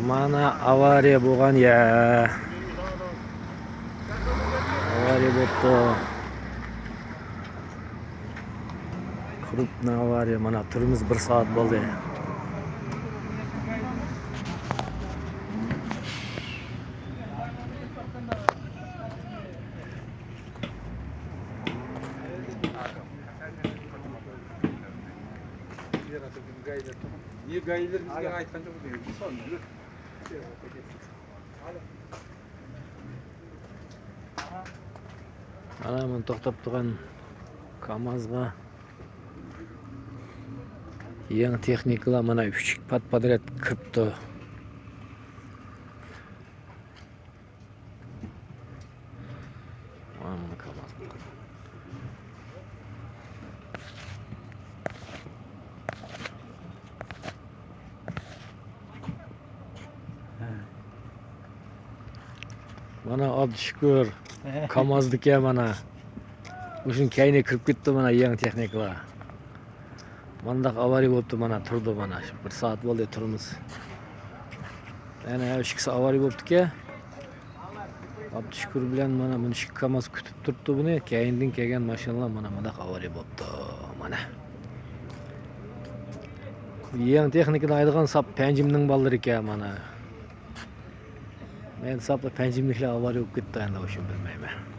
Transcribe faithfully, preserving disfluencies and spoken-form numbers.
مانا ئاۋارىيە بولغان يەر. ئاۋارىيە بوپتۇ. كرۇپنىي ئاۋارىيە. مانا تۇرىمىز، بىر سائەت بولدى. Niye gayeler bizge aytqan joq degen. مانا مانا توختاپ تۇرغان كامازغا يېڭى تېخنىكىلار مانا ئۈچ پات پادرەت كىرىپتۇ. مانا مانا كاماز. مانا ئابدۇشۈكۈر كامازدىكى مانا. مۇشۇنىڭ كەينىگە كىرىپ كەتتى مانا يېڭى تېخنىكىلار. مانداق ئاۋارىيە بوپتۇ مانا، تۇردى مانا. بىر سائەت بولدى تۇرىمىز. يەنە ئىككىسى ئاۋارىيە بوپتىكەن. ئابدۇشۈكۈر بىلەن مانا مۇنۇ ئىككى كاماز كۈتۈپ تۇرۇپتۇ بۇنى. كەينىدىن كەلگەن ماشىنىلار مانا مۇنداق ئاۋارىيە بوپتۇ مانا. يېڭى تېخنىكىدا ھەيدىغان ساپ پەنجىمنىڭ بالىلىرى ئىكەن مانا. مەن ساپلا پەنجىملىكلەر ئاۋارىيە بولۇپ كەتتى ئەمدى، شۇنى بىلمەيمەن.